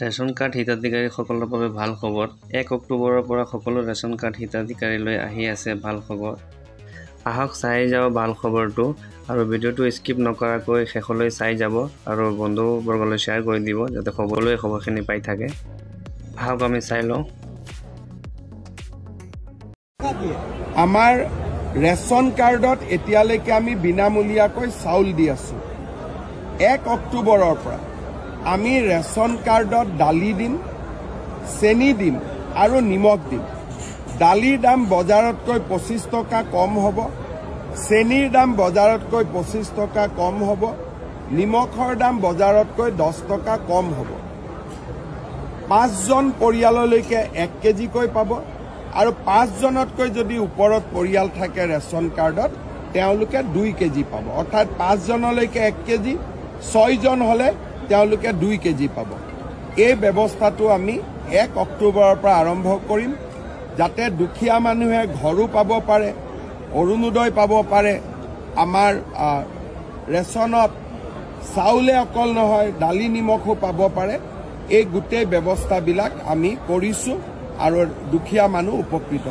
Ration card হিতাধিকাৰীসকলৰ বাবে ভাল খবৰ। 1 অক্টোবৰৰ পৰা সকলো ৰেচন কাৰ্ড হিতাধিকাৰীলৈ আহি আছে ভাল খবৰ। আহক চাই যাওঁ ভাল খবৰটো আৰু ভিডিঅ'টো স্কিপ নকৰাকৈ শেষলৈ চাই যাব আৰু বন্ধুবৰ্গলৈ শ্বেয়াৰ কৰি দিব, যাতে সকলোৱে খবৰখিনি পাই থাকে। আহক আমি চাই লওঁ। আমাৰ ৰেচন কাৰ্ডত এতিয়ালৈকে আমি বিনামূলীয়াকৈ চাউল দি আছোঁ। 1 অক্টোবৰৰ পৰা আমি ৰেচন কাৰ্ডত দালি দিম, চেনি দিম আৰু নিমখ দিম। দালিৰ দাম বজাৰতকৈ 25 টকা কম হ'ব, চেনিৰ দাম বজাৰতকৈ 25 টকা কম হ'ব, নিমখৰ দাম বজাৰতকৈ 10 টকা কম হ'ব। 5জন পৰিয়াললৈকে 1 কেজিকৈ পাব আৰু 5জনতকৈ যদি ওপৰত পৰিয়াল থাকে ৰেচন কাৰ্ডত, তেওঁলোকে 2 কেজি পাব। অৰ্থাৎ 5জনলৈকে 1 কেজি, 6জন হ'লে তেওঁলোকে 2 কেজি পাব। এই ব্যৱস্থাটো আমি 1 অক্টোবৰৰ পৰা আৰম্ভ কৰিম, যাতে দুখীয়া মানুহে ঘৰো পাব পাৰে, অৰুণোদয় পাব পাৰে। আমাৰ ৰেচনত চাউলে অকল নহয়, দালি নিমখো পাব পাৰে। এই গোটেই ব্যৱস্থাবিলাক আমি কৰিছোঁ আৰু দুখীয়া মানুহ উপকৃত।